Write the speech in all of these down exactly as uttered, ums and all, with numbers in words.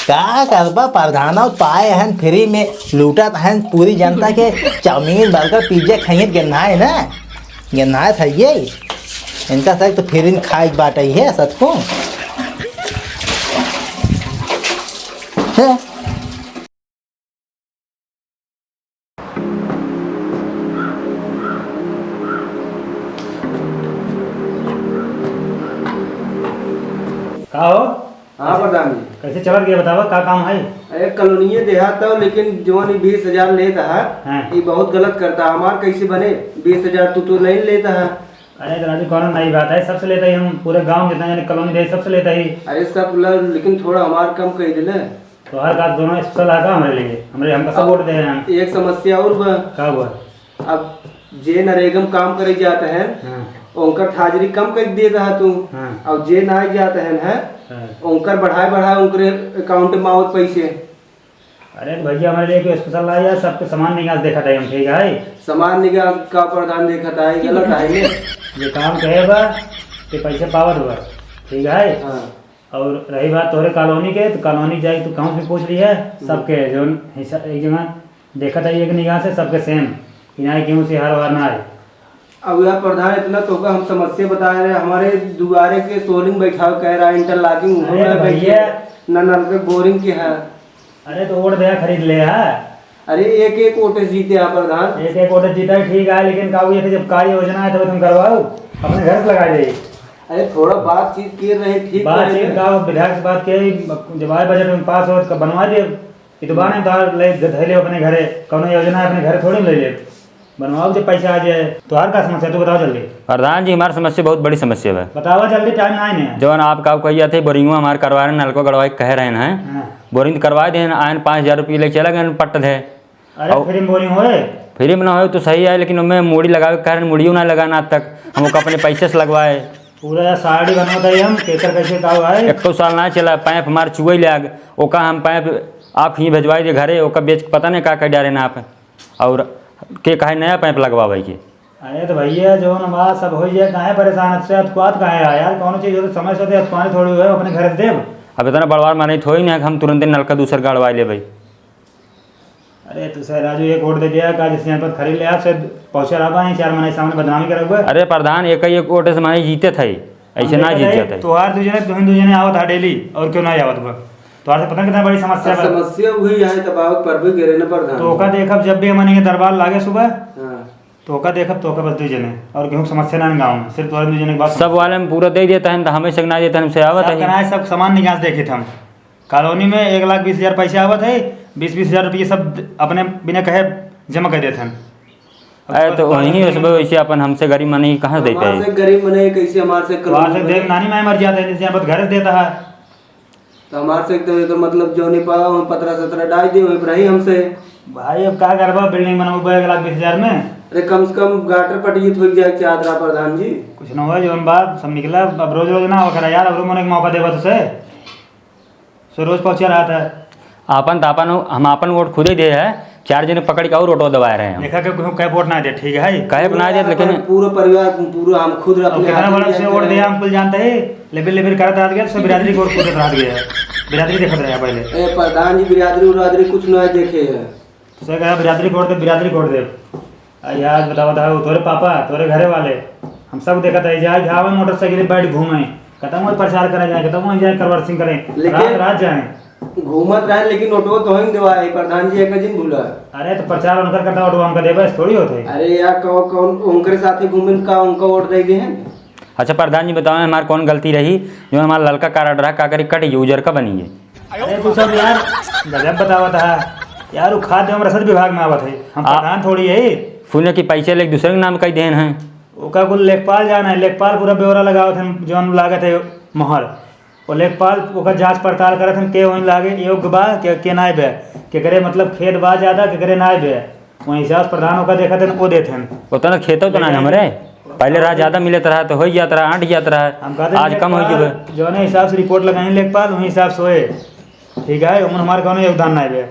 का करबा प्रधानौ, पाए हन फ्री में, लूटत हन पूरी जनता के। चाउमीन, बर्गर, पिज्जा खाइए, गेन्हाए ना, गेन्हाए खाइए। इनका सब तो फ्री में खाए के बाटे है सबको। हैं? का हो? हाँ प्रधान जी। कैसे चलत गया बतावा, का काम है? अरे कॉलोनिये देहात हो, लेकिन जौन ई बीस हजार लेत है, हाँ। ई बहुत गलत करता। हमार कैसे बने? बीस हजार तू तो नहीं लेता है। अरे तो राजू, कौनो नई बात है, सबसे लेता ही हम, पूरे गांव जितना जने कॉलोनी रहे सबसे लेता ही। अरे सब ल-, लेकिन थोड़ा हमार कम कह दिले। तोहार का दोनों स्पेशल है का हमरे लिए? हमरे, हमका सब वोट दे रहे हैं। एक समस्या और बा। का हुआ? अब जे नरेगा में काम करे जात हैं, हाँ। उनकर हाजिरी कम कर देत है तू। हाँ। और जे ना जात हैं, हैं, हाँ। उनकर बढ़ाए बढ़ाए उनकरे अकाउंट में आवत पैसे। अरे तो भैया, हमरे लिए कोई स्पेशल ना है यार, सबके समान निगाह से देखत है हम, ठीक है? समान निगाह का प्रधान देखत है, गलत है ने। ये काम कहे बा कि पैसे पावत बा, ठीक है? हाँ। और रही बात तोहरे कॉलोनी के, तो कॉलोनी जाई तो कहूँ से पूछ लिहे, हम्म। सबके जौन हिस्सा एक जगह देखत है एक निगाह से, सबके सेम, कि ना केहू से हार वार ना आए। अब यार प्रधान, इतना तोका हम समस्या बताए रहे, हमारे दुआरे के सोलिंग बैठावे कह रहा है, इंटरलॉकिंग हो अरे ना तो बैठे, भैया। ना नल पे बोरिंग के है। अरे तो वोट दे खरीद ले है। अरे एक एक वोट से जीते हैं प्रधान। एक एक वोट से जीता है, ठीक है, लेकिन का हुआ कि जब कार्य योजना है तब तुम करवाओ, अपने घर से लगा जाइए। अरे थोड़ा बातचीत किए रहे, ठीक बातचीत करे। का विधायक से बात किए, जब आए बजट में पास हो तो बनवा दे। ये तो बाने तार ले धैले अपने घरे, कौनो योजना है अपने घरे थोड़ी ले ले। बनवाओ जब पैसा आ जाए। तोहार का समस्या, तू बताओ जल्दी। प्रधान जी, हमार समस्या बहुत बड़ी समस्या बा। बतावा जल्दी, टाइम ना है। जवन आप का कहिया थे, बोरिंगवा हमार करवा रहे, नलको गड़वाए कह रहे हैं। हाँ। बोरिंग तो करवा दे, आयन पाँच हजार रुपये ले चला गए पट्ट दे। अरे और फ्री में बोरिंग होए? फ्री में ना होए तो सही है, लेकिन उनमें मूड़ी लगावे के कारण मूड़ियों ना लगा ना आज तक। हम ओका अपने पैसे से लगवाए। पूरा साड़ी बनवत है हम, केकर कैसे का हुआ है? एको साल ना चला, पाइप हमार चुए लाग, ओका हम पाइप आप ही भेजवाई दे घरे, ओका बेच के पता नहीं का कर डारे ना आप। और के कहे नया पाइप लगवावे के। अरे तो भैया, जौन बात सब हो जाए, काहे परेशान है? अतकुआत काहे है यार? कौनो चीज हो तो समय से दे, अतकुआनी थोड़ी हुए, अपने घर से देब। अब इतना बड़वार माने थोड़ी ना है कि हम तुरंत ही नलका दूसर गड़वा लेबै। अरे तो सर राजू, एक वोट दे दिया, का जिस यहाँ पर खरीद ले, आपसे पहुँचा रहा है, चार महीने सामने बदनामी करा हुआ। अरे प्रधान, एक ही एक वोट से माने जीते थे, ऐसे हम ना देखा जीत जाए, जाते। तोहार दू जने, तुम दू जने आवत हा डेली, और क्यों ना आवत बा? तोहार से पता कितना बड़ी समस्या अब बा। समस्या वही है, तब आवत पर भी गिरे न प्रधान। तो ओका देखब, जब भी हमन के दरबार लागे सुबह, हाँ। तो ओका देखब, तो ओका बस दू जने, और केहू के समस्या ना गाँव में, सिर्फ तोहरे दू जने के बात। सब वाले में पूरा दे देता है, तो हमें से ना देता है, हमसे आवत सब है। गनाए, सब समान निकास देखित हम। कॉलोनी में एक लाख बीस हजार पैसा आवत है, बीस बीस हजार रुपये सब अपने बिना कहे जमा कर देते हैं। अरे तो वहीं उसमें वैसे अपन हमसे गरीब मनई कहाँ देते हमार हैं? से गरीब मनई कैसे हमार से तोहार से करोड़ देख नानी माय मर जाते हैं, जैसे यहाँ पर घर देता है। तो हमार से तो एकर मतलब जौने पावा, वहीं पतरा सतरा डाल दे, वहीं पर रही हमसे। भाई, अब का करबा, बिल्डिंग बनवाबा एक लाख बीस हजार में। अरे, कम से कम गाटर पटिए तो हो जाए, चादरा प्रधान जी। कुछ ना हुआ, जौन बात सब निकला, अब रोज रोज ना हो करा यार, अब रोज मने एक मौका देबा तुसे। सो रोज पहुंचा रहा था। आपन तो आपन, हम आपन वोट खुदे दे है, चार जने पकड़ के और वोटो दबाए रहे हैं। देखा कि कोई कैप वोट ना दे, ठीक है? कैप ना दे, लेकिन पूरा परिवार, पूरा हम खुद अब अपने कितना हाथ बड़ा में से वोट दिया, हम कुल जानते हैं, लेबिर लेबिर करत रहत गया, सब बिरादरी के वोट खुद रहत गया, बिरादरी देखत रहे पहले। ए, प्रधान जी, बिरादरी उरादरी कुछ ना देखे है। तो सर कहा, "बिरादरी कोड दे, बिरादरी कोड दे।" आ, यार, बतावा, बतावा, तोरे पापा, तोरे घरे वाले, हम सब देखत है, जाए, जावे मोटरसाइकिल पे बैठ घूमे, खत्म हो प्रचार करे जाए, खत्म हो जाए करवर सिंह करे, लेकिन रात, रात जाए। घूमत रहे, लेकिन वोटवा तो हम देवा है, प्रधान जी एक दिन भूला। अरे, तो प्रचार उनकर करता, वोटवा हमका देबे, ऐसे थोड़ी होते। अरे यार, कौ-, कौन उनकरे साथे घूमे का, उनका वोट दे दे हैं? अच्छा प्रधान जी, बताओ, हमार कौन गलती रही, जो हमार ललका कार्ड रहा, का करी, कट गई, उजर का बनी है? अरे तू सब यार गजब बतावत है यार, उ खाद्य एवं रसद विभाग में आवत है, हम आ- प्रधान थोड़ी है। सुने कि पैसे लेके दूसरे के नाम कई देन है। ओका कुल लेखपाल जाना है, लेखपाल पूरा ब्यौरा लगावत है, जौन लागत है मोहर, वो लेखपाल ओकर जांच पड़ताल करत है, के वहीं लागे योग्य बा, के, के नाय बे, केकरे मतलब खेत बा ज्यादा, केकरे नाय बे। वहीं हिसाब से प्रधान ओका देखत हन, ओ देत हन। उतना खेतो तो ना लेकिन हमरे, पहिले रहा ज्यादा मिलत रहा तो हो जात रहा, अंट जात रहा, हम कहते हैं आज कम हो लेखपाल, जबे। जौने हिसाब से रिपोर्ट लगाई लेखपाल, वही हिसाब से होए। ठीक है, ओमन हमार कौनो योगदान ना बे।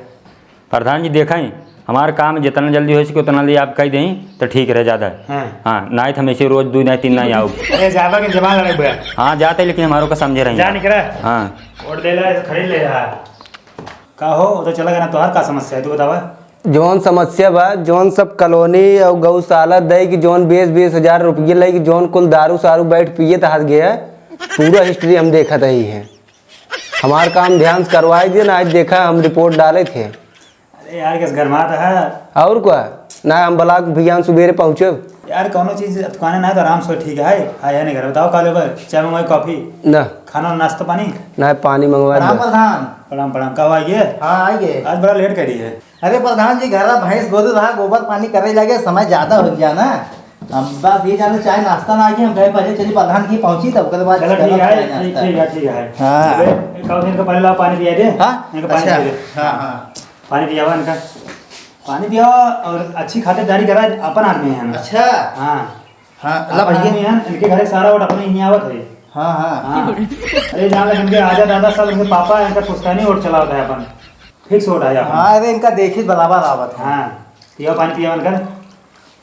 प्रधान जी देखें, हमार काम जितना जल्दी हो सके उतना जल्दी आप कह दें तो ठीक रहे ज्यादा। हाँ। हाँ, नहीं तो हम ऐसे रोज दो नहीं तीन नहीं आओ। अरे जाबा के जमा लड़े बे। हाँ, जाते लेकिन हमारों का समझे रहे। जा निकला। हाँ। वोट दे ले, खरीद ले रहा। का हो, वो तो चला गया ना, तोहार का समस्या है, तू बतावा। जौन समस्या बा, जौन सब कॉलोनी और गौशाला दे कि जौन बीस बीस हजार रुपये ले कि जौन कुल दारू सारू बैठ पिए तहार गया, पूरा हिस्ट्री हम देखत ही है। हमार काम ध्यान से करवाई दे ना, आज देखा हम रिपोर्ट डाले थे। अरे यार, किस घर में आता है? और का? ना हम ब्लॉक भियान सुबेरे पहुँचब। यार, कौनो चीज दुकाने ना है तो आराम से ठीक है। आया नहीं घर, बताओ का लेबर? चाय मंगवाई, कॉफी? ना। खाना, नाश्ता, पानी? ना, पानी मंगवा प्रणाम दे। प्रधान। प्रणाम, प्रणाम। कब आइए? हाँ, आइए। आज बड़ा लेट करी है। अरे प्रधान जी, घर भैंस गोरू रहा, गोबर पानी करे लगे, समय ज्यादा हो गया ना। अब बस ये जाने चाय नाश्ता ना आइए, हम कहे पहले चलिए प्रधान की पहुंची, तब ओकर बाद चलो, ठीक है, चाय ठीक, नाश्ता। ठीक है, ठीक है। हाँ। अरे, एक और इनका पहले लाओ, पानी पिया दे। हाँ? इनका पानी अच्छा, पिया दे। हाँ, हाँ। पानी पियावा इनका। पानी पियावा और अच्छी खातिरदारी करा, अपन आदमी है ना। अच्छा। हाँ। हाँ, ला अपन भैया। आदमी है, इनके घरे सारा वोट अपने ही आवत है। हाँ, हाँ। हाँ। अरे, जान लगे इनके आजा दादा सब, इनके पापा, इनका पुश्तैनी वोट चलावत है अपन। फिक्स वोट है अपन। हाँ, अरे, इनका देखी बराबर आवत है। हाँ। पियावा पानी, पियावा इनका।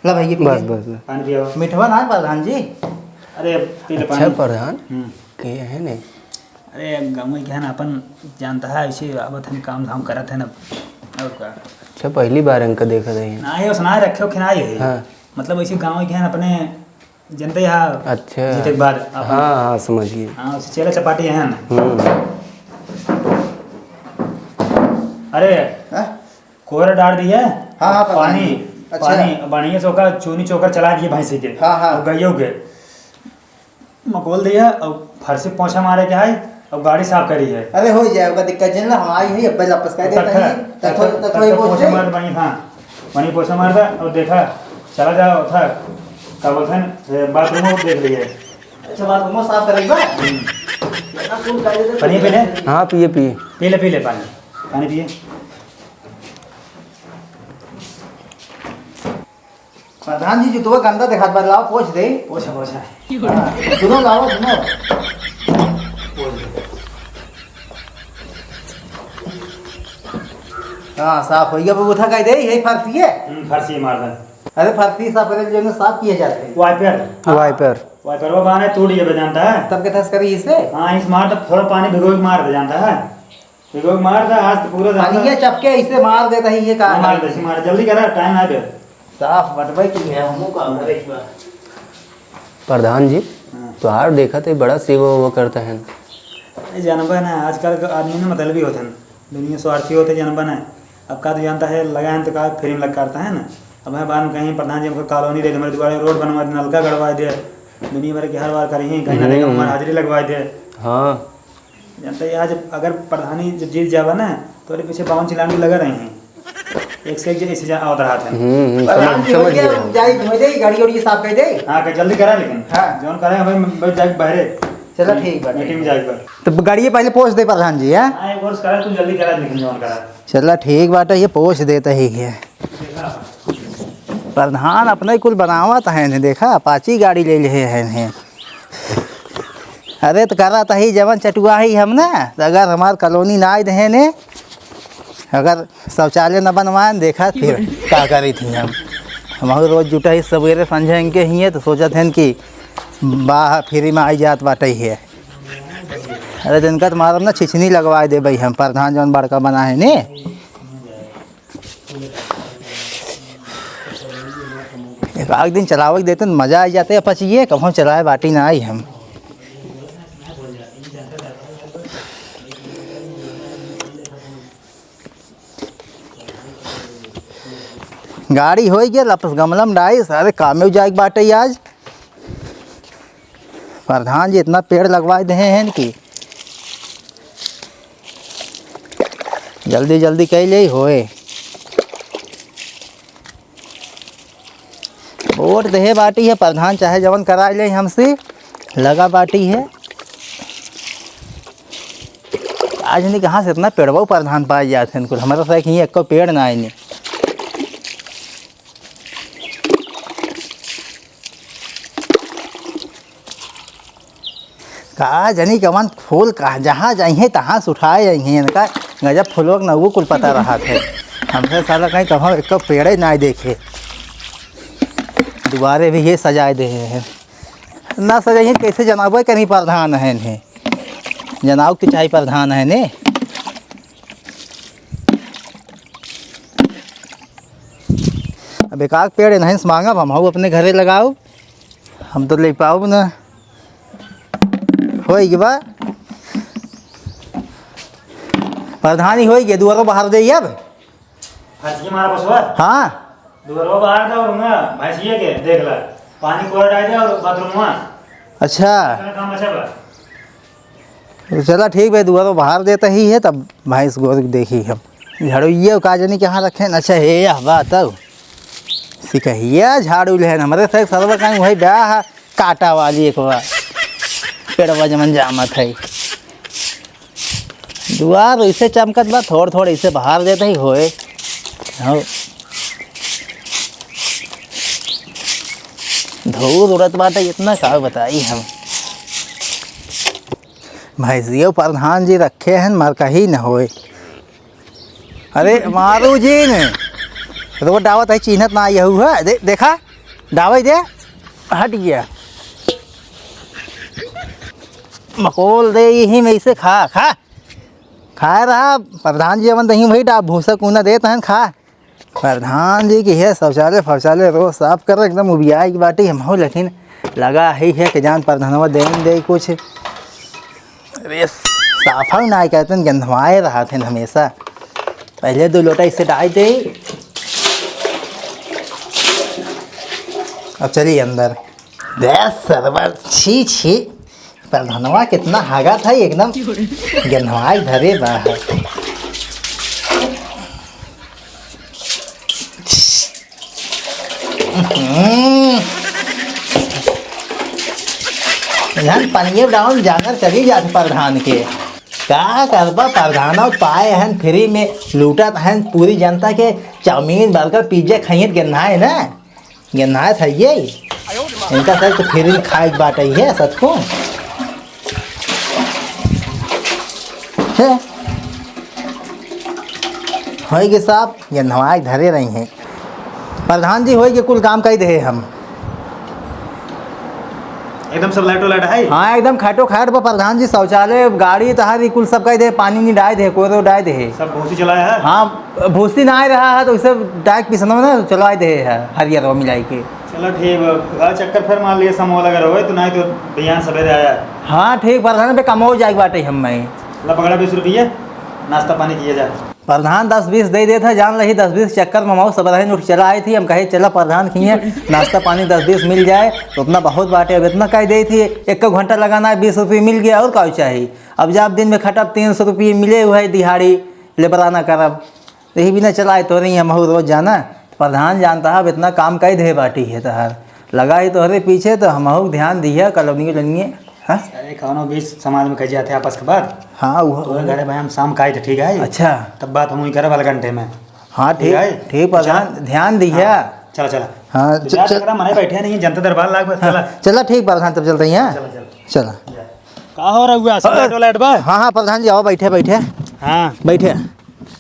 ला भैया, पिए। बस, बस, बस। पानी पियावा। मिठवा ना है प्रधान जी? अरे, पी ले अच्छा पानी। प्रधान, हम्म। के है ने? अरे, गाँव के है ना, अपन जानता है, ऐसे आवत है, काम धाम करत है ना, और का। अच्छा, पहली बार इनका देखत है। ना, ये सुना रखे हो कि ना ये? हाँ। मतलब, ऐसे गाँव के है ना, अपने जनते यहाँ अच्छा। जीते के बाद अपन हाँ, हाँ, समझ गए। हाँ, उसे चेला चपाटी है ना। हम्म। अरे, हाँ? कोहरा डार दिए। हाँ, हाँ, प्रधान पानी, जी। अच्छा। पानी, बढ़िया से ओका चूनी चोकर चला दिए भैंसी के। हाँ, हाँ। और गइयो के। मकोल दिया और फरसी पोछा मारे के है और गाड़ी साफ करी है। अरे, हो जाए, ओका दिक्कत जिन ला, हम आई है, अब वापस कर देता है। तब थो-, तब थो-, तब थो-, ये तब पोछ पोछा दे। मार, वहीं, हाँ, वहीं पोछा मार दे और देखा, चला जाओ था, का बोलते हैं, ए, बाथरूम में देख लिए। अच्छा, बाथरूम में साफ करेगा? हम्म। पानी पी ले? हाँ, पिए, पिए। पी ले, पी ले पानी। पानी पिए। प्रधान जी, जुतवा गंदा देखात बा, लाओ, पोछ दे। पोछा, पोछा। हाँ, दुनो लाओ, दुनो। हाँ, साफ हो गया। अब उठा कह दे, यही फर्श ये? हम्म, फर्श ये मार दे। अरे, फर्श ही साफ करे, जो साफ किए जाते हैं। वाइपर। वाइपर। वाइपर वो बाने टूट गया, जानता है? तब के थस करी इसे? हाँ, इस मार तो थोड़ा पानी भिगो के मार दे, जानता है? देखो, मार दा, आज तो पूरा पानी रात ये चपके ऐसे मार देता है, ये का मार करे? दे, मार, जल्दी करा, टाइम आ गया। साफ बटबै की है, हमहू काम करे के बा। प्रधान जी, हाँ। तोहार देखत है, बड़ा सेवा वेवा करता है। अरे, जानबा ना, आजकल के आदमी ना मतलबी होते हैं, दुनिया स्वार्थी होते, जानबा ना। अब का तू जानता है, लगा है तो का फ्री में लग करता है ना। अब मैं बाद में कहीं प्रधान जी हमको कॉलोनी दे दे, हमारे दुआरे रोड बनवा दे, नलका गड़वा दे, दुनिया भर के हर बार करी, कहीं ना कहीं हम्म। हमारी हाजिरी लगवा दे। हाँ। जनता ये आज अगर प्रधानी जब जीत जावा ना, तो ओरे पीछे बावन चिलान भी लगा रहे हैं। एक से एक जैसे जा-, आवत रहा था। हम्म, हम्म, प्रधान समझ, जी, हो समझ गया, गया। जाई, धोई दे, गाड़ी उड़ी साफ कर दे। हाँ, के जल्दी करा लेकिन। हाँ। जौन करे, हमें बस जाके बाहरे। चला, ठीक बा, मीटिंग ठीक। जाके बा। तो गाड़िए पहले पोछ दे प्रधान जी, हाँ? हाँ, एक वर्ष करा, तू जल्दी करा लेकिन जौन करा। चला, ठीक बाटे, ये पोछ देता ही है। प्रधान अपने कुल बनावत हैं ने, देखा, अपाची गाड़ी ले ले हैं ने। अरे, तो करा तही जवन चटुआ ही हम ना, तो अगर हमार कॉलोनी ना आए देहे ने, अगर शौचालय न बनवाएं, देखा फिर का करी थी हम। हम रोज जुटा ही सवेरे संझे इनके हिये, तो सोचत हैं कि बाहर फ्री में आई जात बाटे ही है। अरे, जिनका तो मारब ना, छिछनी लगवाए देबे हम, प्रधान जवन बड़का बना है ने। एक आध दिन चलावे के देते न मजा आ जाते, अपचिए कभो चलाए बाटी ना आई हम। गाड़ी होई गया, लपस गमला में डाई, सारे कामे जाए के बाटे आज। प्रधान जी इतना पेड़ लगवाए देहे हैं कि जल्दी जल्दी कई ले होए। वोट देहे बाटी है प्रधान, चाहे जवन करा ले हमसे, लगा बाटी है। आज नहीं कहाँ से इतना पेड़वा प्रधान पाए जाते हैं कुल, हमारा साथ ही एको पेड़ ना आए। का जनी कवन फूल कहाँ, जहाँ जाइहे तहाँ से उठाए आइहे। इनका गजब फूलों के नौगो कुल पता रहत है। हमसे साला कहीं कभो एक पेड़े ना देखे, दुआरे भी ये सजाए दे हैं। ना सजाइए कैसे जनाबे करी प्रधान है ने, जनाव के चाहे प्रधान है ने। बेकार पेड़ इन्हें से मांगब, हम हऊ अपने घरे लगाऊ, हम तो ले पाऊ ना। होई के बा प्रधानी, होई के दुआरो बहार दे अब। फंसी मारा पसवा। हाँ। दुआरो बहार दे और हुआ भैंसिया के देख ला, पानी कोरा डाल दे और बाथरूम हुआ। अच्छा। इतना काम बचा बा। चला ठीक बा, दुआरो बहार देता ही है, तब भैंस गोरू देखी हम। झाड़ू ये का जानी कहाँ रखे हैं। अच्छा, हे यह बा तब सिकहिया झाड़ू लेहन हमरे से सरवा कहीं वही ब्याह है, काटा वाली एक बा पेड़वा जमन जामत है। दुआर ऐसे चमकत बा, थोड़ थोड़ ऐसे बहार देता ही होए। हाँ। धूल उड़त बाटे इतना, का बताई हम। भैंसियो प्रधान जी रखे हैं, मर कहीं न होए। अरे मारू जी ने, रोड डावत है, चिन्हत ना यहू है। दे, देखा, डावे दे, हट गया। मकोल दे यही में इसे खा, खा। खाए रहा, प्रधान जी अपन दही वही डाब, भूसा कूना देत हन, खा। प्रधान जी की है शौचालय फौचालय रोज साफ कर, एकदम उबियाए की बाटी हम हो, लेकिन लगा ही है कि जान प्रधानवा देन दे कुछ। अरे साफा ना कहते हैं, गंधवाए रहत हैं हमेशा। पहले दो लोटा इसे डाल दे। अब चलिए अंदर। बे सरवा, छी, छी। प्रधानवा कितना हागत है, एकदम गंधवाई धरे बा है। हम्म। जान पनिये डाउन जानवर चली जात प्रधान के। का करबा प्रधानवा, पाए हन फ्री में, लूटत हन पूरी जनता के। चाउमीन, बर्गर, पिज्जा खाइए के गंधाए ना। गंधाए था ये। इनका सर तो फिर भी खाए के बात आई है सबको। है। होई के साहब, गंधवाए धरे रही हैं। प्रधान जी, होई के कुल काम कई दे हम। एकदम सब लाइटो लाइट है? हाँ, एकदम खाटो खाट बा प्रधान जी, शौचालय, गाड़ी तहार ई कुल सब कई दे, पानी उनी डाल दे, कोयरो डाल दे। सब भूसी चलाया है? हाँ, भूसी ना आ रहा है तो उसे डाइक पिसनवा ना चलवा दे है, हरियर मिलाई के। चलो ठीक बा, चक्कर फिर मार लिए समूह लगा रहो तो नहीं तो बिहान सवेरे आया। हाँ ठीक, प्रधान पे कमो जाए बाटे हम मैं। ला पकड़ा बीस रुपये, नाश्ता पानी किया जाए। प्रधान दस बीस दे देत है, जान लही दस बीस चक्कर में मऊ सब रहे उठ चला आई थी। हम कहे चला प्रधान खिए नाश्ता पानी दस बीस मिल जाए तो उतना बहुत बाटे। अब इतना कह दे थी, एक घंटा लगाना है, बीस रुपये मिल गया और का चाहिए। अब जब दिन में खटब तीन सौ रुपये मिले हुए दिहाड़ी, लेबराना करब, यही बिना चलाए तो नहीं हम रोज जाना। प्रधान जानता है अब इतना काम कई दे बाटी है तहार, लगा ही तोहरे पीछे तो हमहू ध्यान दिया कॉलोनी उलोनिये। हाँ? अरे कौनो बीच समाज में कह जाते आपस के बात। हाँ वो तोरे घरे भाई हम शाम का आई थे, ठीक है? अच्छा। तब बात हम वही करे वाला घंटे में। हाँ ठीक ठीक, है? ठीक प्रधान, अच्छा। ध्यान दिया। हाँ, चला चला। हाँ तो च-, जा चल। तकरा मने बैठे नहीं जनता दरबार लाग बस हाँ, चला। चला ठीक प्रधान, तब चलते हैं। हाँ? चला चला। चला। जा। का हो रहा हुआ? सब लाइट वाइट बा? हाँ हाँ प्रधान जी, आओ बैठे बैठे। हाँ बैठे।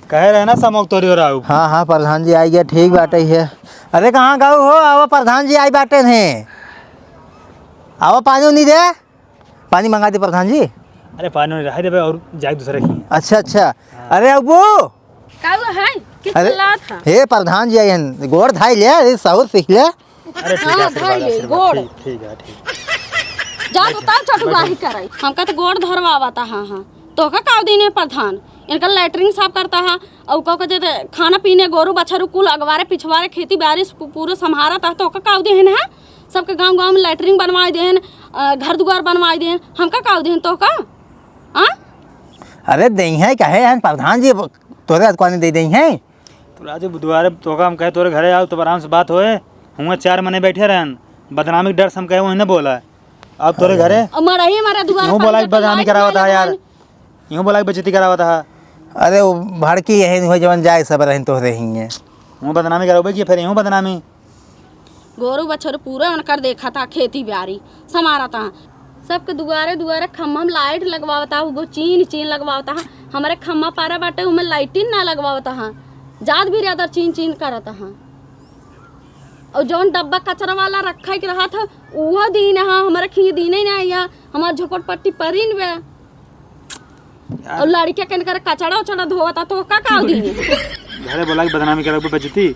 कहे रहे ना समोक तोरी हो रहा हूँ। हाँ हाँ प्रधान जी आ गया, ठीक बाटे है। अरे कहाँ गाऊ हो, आओ प्रधान जी आई बाटे नहीं। आओ पानी उनी दे, पानी मंगा दे प्रधान जी। अरे पानी उनी रहा देबे और जाए दूसरे की। अच्छा अच्छा। हाँ। अरे अबू। का हुआ है? कि अरे, चिल्लात है? हे प्रधान जी आए हैं, गोड़ धाई ले, अरे सहूर सीख ले। अरे ठीक है, हाँ, आशीर्वाद, भाई, आशीर्वाद। गोड़। ठीक, ठीक है, ठीक। जा बताओ चटुआही करे। हमका तो गोड़ धरवावता, हाँ, हाँ। तोहका का दिन है प्रधान? इनका लैट्रिन साफ करता है, और का कहते थे, खाना पीने, गोरू बछरू कुल अगवारे पिछवारे, खेती बाड़ी पू-, पूरे संभारत है, तोहका का दिन है? सबके गाँव गाँव में लैट्रिन बनवाए देहन, अ, घर दुआर बनवाए देहन, हमका का देहन तोहका? हाँ? अरे देइहैं, कहे हैं प्रधान जी, तोरे अतुआनी दे देइहैं। तो राजू बुधवारे तोका हम कहे तोरे घरे आओ, तब आराम से बात होए। हुआं चार मने बैठे रहन, बदनामी के डर से हम कहे वही न बोला। अब तोरे घरे अब मड़ही हमारा दुआर यूं पर बोला कि लेके बदनामी आई करावत है तुम्हारे यार, भगवान। यूं बोला कि बेइज्जती करावत है। अरे वो भड़की यही हुए जवन जाए सब रहन तोहरे हिंगे। यूं बदनामी करावे कि फिर यूं बदनामी। गोरू बछरू पूरा उनकर देखा था, खेती बाड़ी संभारा था। सबके दुआरे दुआरे खम्भा में लाइट लगवावता, उगो चीन चीन लगवावता है। हमारे खम्भा पारा बाटे, उमे लाइटिन ना लगवावता है, जात भी रेदर चीन चीन करता है। और जौन डब्बा कचरा वाला रखे के रहा था, उहो दीन है, हमारे खिए दीने ना आइया, हमार झोपड़पट्टी परिन बे। यार। और लड़के के इनकर कचड़ा उचड़ा धोवता, तो का का दीन? घरे बोला कि बदनामी करे, बेइज्जती।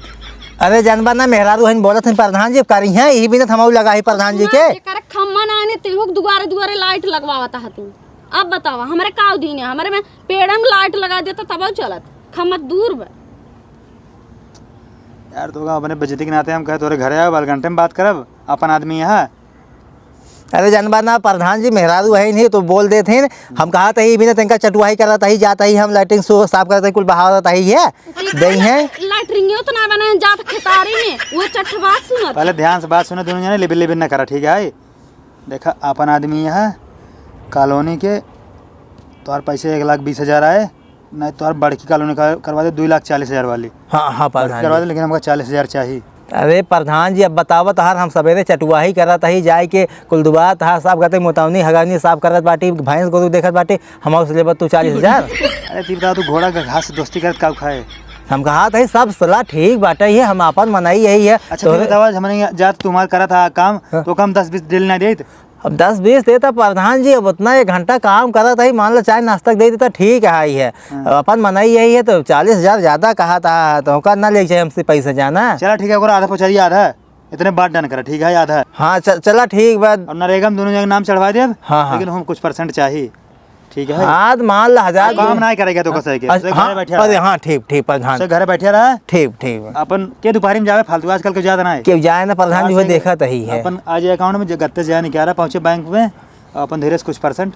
अरे जनबा ना, मेहरारू हइन बोलत हइन प्रधान जी, करिहैं, यही बिनत हमहू लगाई प्रधान जी के। सुना, जेकर खम्मा ना आने, तेहू के दुआरे दुआरे लाइट लगवावत ह तू। अब बतावा, हमरे का दीन है? हमरे में पेड़े में लाइट लगा देता तब चलत, खम्मा दूर बा। यार, तो का अपने बेइज्जती के नाते हम कहे तोरे घरे आवे, बालघंटे में बात करब, अपन आदमी यहाँ। अरे जनबा ना, प्रधान जी मेहरारू हइन ही तो बोल देत हइन। हम कहत ही भी ना, तनका चटुआही करत ही, जात ही हम लैट्रिन सो-, साफ करत ही, कुल बहावत ही है। देइहैं। लैट्रिन तो ना बने, जात खेतारी में, वो चट्ठ बात सुनत। पहले ध्यान से बात सुनो दोनों जने, लिबिर लिबिर ना करा, ठीक है? देखा, अपन आदमी यहाँ कॉलोनी के, तोहर पैसे एक लाख बीस हजार आए, नहीं तोहर बड़की कॉलोनी का करवा दे, दुई लाख चालीस हजार वाली। हाँ, हाँ, बड़की प्रधान करवा जी। दे, लेकिन हमका चालीस हजार चाहिए। अरे प्रधान जी, अब बतावा तोहार, हम सबेरे चटुआही करत ही, जाए के कुल दुआर तोहार साफ करत ही, मोतौनी हगौनी साफ करत बाटी, भैंस गोरू देखत बाटी, हमहू से लेबा तू चालीस हजार? अरे तू बतावा, तू घोड़ा का घास से दोस्ती करत काउ खाए? हम कहत ही सब सलाह ठीक बाटे, ये हम आपन मनई यही है। अच्छा, तू तोहरे बतावा, हमने यहाँ जात तुम्हार करत हा काम, हाँ। तो कम दस बीस डेली ना देत? अब दस बीस देता प्रधान जी, अब उतना एक घंटा काम करत ही, मान लो चाय नाश्ता के दे देता, ठीक है, ही है। हाँ। अब अपन मनई यही है, तो चालीस हजार ज्यादा कहत हा, तो ओका ना लेके चाहिए हमसे पैसा जाना। चला ठीक है, ओकरा आधा पहुँचाइए, आधा। इतने बात done करा, ठीक है, आधा। हाँ, च-, चला ठीक बा। और नरेगा में दोनों जने नाम चढ़वा देब, हाँ, हाँ। लेकिन हम कुछ percent चाही, ठीक है? हाँ, तो मान ला हजार काम दो। ना करेगा तो कसै के, हाँ, उसे घरे हाँ, बैठे पर रहा। हाँ, ठीक, ठीक, प्रधान। उसे घरे बैठे रहा। ठीक, ठीक। अपन के दुपहरी में जावे फालतू, आजकल के ज्यादा ना है। केहू जाए ना, प्रधान जी, वो देखत ही है। अपन आज account में जो गत्ते से जाए निकाला, पहुँचे बैंक में, अपन धीरे से कुछ percent।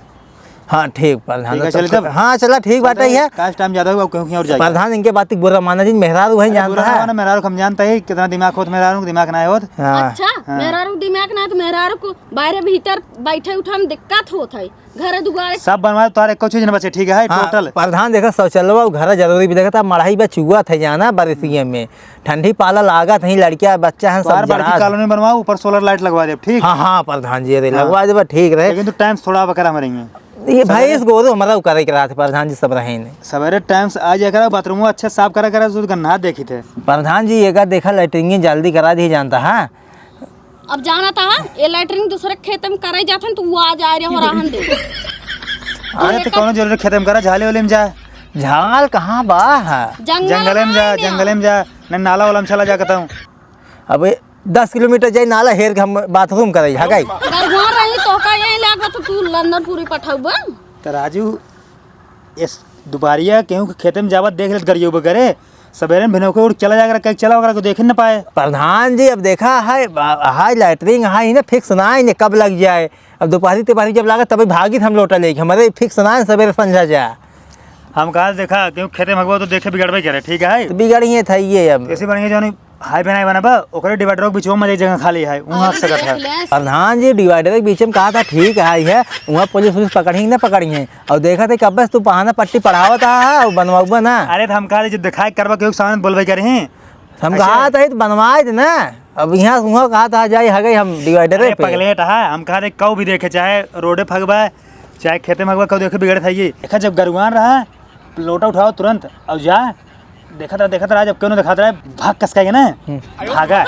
हाँ, ठीक, प्रधान। ठीक है, तो चलिए तब। हाँ, चला, ठीक बात है, चलिए, है। काश time ज्यादा हुआ, क्योंकि और जाइए। प्रधान, इनके बात बुरा माना जी, मेहरारू है, अरे, जानता बुरा है। माना, मेहरारू कम जानता है, कितना दिमाग होत, मेहरारू को दिमाग ना होत। हाँ। अच्छा, हाँ। मेहरारू को दिमाग ना है, तो मेहरारू को बाहरे भीतर बैठे उठे में दिक्कत होत है, घर दुआरे। सब बनवा, तोहरे एको चीज न बचे, ठीक है, हाँ, total। प्रधान, देखा, शौचालय और घर जरूरी भी, देखा, मढ़ई बा चुआ थे जाना, बारिशिये में ठंडी पाला लागत ही, लड़किया बच्चा हैं, सब तोहार बड़की जना। कॉलोनी बनवाओ, ऊपर solar light लगवा देब, ठीक? हाँ, हाँ, प्रधान जी, अरे, हाँ। लगवा देबा, ठीक रहे। लेकिन तू time से थोड़ा बकरा मरेंगे। ये सवेरे भैंस गोरू हमरा उ करे के रहत प्रधान जी सब रहे ने। सवेरे time से आ जाया करा, बाथरूमवा अच्छे से साफ करा करा, शुद्ध गन्ना देखी थे। प्रधान जी, एका देखा, लैट्रिन जल्दी करा दी जानता है। अब जानत हा, ये लैट्रिन दूसरे खेत में करे जात हन, तो वो आ जा रहे हो रहन दे। अरे, तो कौनो जरूरी खेत में करा, झाले वाले में जा। झाल कहाँ बा है? जंगल जंगले में जा, में। जंगले में जा, नहीं नाला वाला में चला जा कहता हूँ। अबे, दस किलोमीटर जाई नाला हेर के हम बाथरूम करई, हगई। अगर वहाँ रही तो का यहीं लाग तो तू लंदन पूरी पठाउबा। तो राजू, इस दुपहरिया केहू के खेते में जावत देख लेत गरियो बगरे, सवेरे में भिनौके उठ चला जाकर कहीं चला वगैरह को देखे न पाए। प्रधान जी, अब देखा है, हाई लैट्रिन, हाई ना fix ना है, इन्हें कब लग जाए। अब दुपहरी तिपहरी जब लागत तभी भागित हम लोटा लेके, हमारे fix ना है, सवेरे संझा जा। हम कहा देखा, केहू खेते में हगवा तो देखे बिगड़बे करे, ठीक है? तो बिगड़िए था ये अब। ऐसे बढ़िया जौन हाईवे नहीं बना बा, ओकरे divider के बीचवा में एक जगह खाली है, वहाँ अरे सकत है। देख ले। प्रधान जी, divider के बीच में कहा था, ठीक है, है, वहाँ पुलिस उलिस पकड़ी ना पकड़ी है। और देखा थे कि अब्बे तू बहाना पट्टी पढ़ावत आ, और बनवाउबा ना। अरे तो हम कहा थे, जो दिखाई करबा, केहू के सामने बोलबे करी। हम ऐसे? कहा था, तो बनवाए दे ना। अब यहाँ वहाँ कहा था, जाई हगई हम divider अरे पे। पगलेट है, हम कहा थे, कऊ भी देखे, चाहे रोडे फगबा, चाहे खेते में हगबा, कऊ देखे बिगड़त है ये। देखा, जब गरुआन रहा, लोटा उठाओ तुरंत और जा। देखत रहा, देखत रहा, जब क्यों ना दिखात रहा, भाग कस के ना, हम्म। भागा।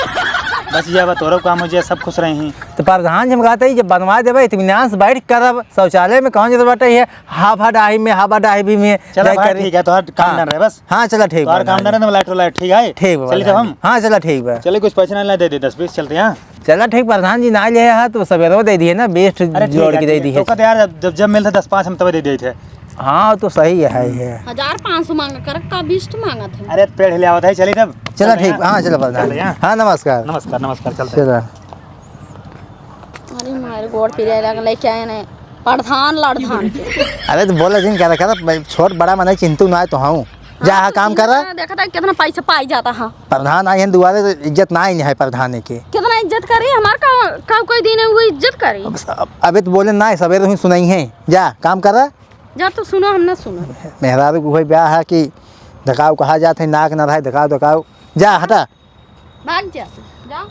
बस ये अब तोरो काम हो जाए, सब खुश रहे हैं। तो प्रधान जी हम कहते हैं, जब बनवा देबे, इत्मीनान से बैठ के करब, शौचालय में कौन जरूरत बाटे है, हाबा डाही में, हाबा डाही भी में चला जाए भाई, करी। ठीक है, तोहार काम हाँ। डन रहे बस। हाँ, चला ठीक तोहार बा, काम हाँ। डन रहे, तो लाइट वाला ठीक है। ठीक बा, चलिए तब प्रधान हम। जी। हाँ, चला ठीक बा। चलिए, कुछ पैसे ना ला दे दे, दस बीस, चलते हैं। चला ठीक प्रधान जी, ना ले हा तो सवेरे दे दिए ना, बीस अरे ठीक जोड़ है, के दे ठीक है। दिए। तो कहते यार, जब, जब, जब मिलते दस पाँच हम तब दे दिए थे। हाँ, तो सही है, है। हजार पाँच सौ मांगा कर, का बीस मांगा था। अरे पेड़ ले आवत है, चलिए तब। चला चलते ठीक, हैं। हाँ, चला प्रधान चलते जी। हैं। हाँ, नमस्कार। नमस्कार, नमस्कार, चलते हैं। चला। अरे मारे गोड़ पिराए लगल, क्या है ने? प्रधान लड़धान के। अरे तो बोला जिन, क्या रखा था, छोट बड़ा मने चिंतु ना है तो हूँ। जा, हाँ, हाँ, तो काम करा। देखा था कितना पैसा पाई जाता है। प्रधान आई हैं दुआरे तो इज्जत ना आई है प्रधान के। कितना इज्जत करी? हमार का, का कोई दिन है वो इज्जत करी? अब, अब, अबे तो बोले ना, सवेरे ही सुनाई है। जा, काम करा। जा तो सुनो, हम ना सुनो। मेहरारू को भाई ब्याह है कि धकाऊ कहा जात है, नाक ना रहे, धकाऊ, धकाऊ। जा, हटा। भाग जा, जा।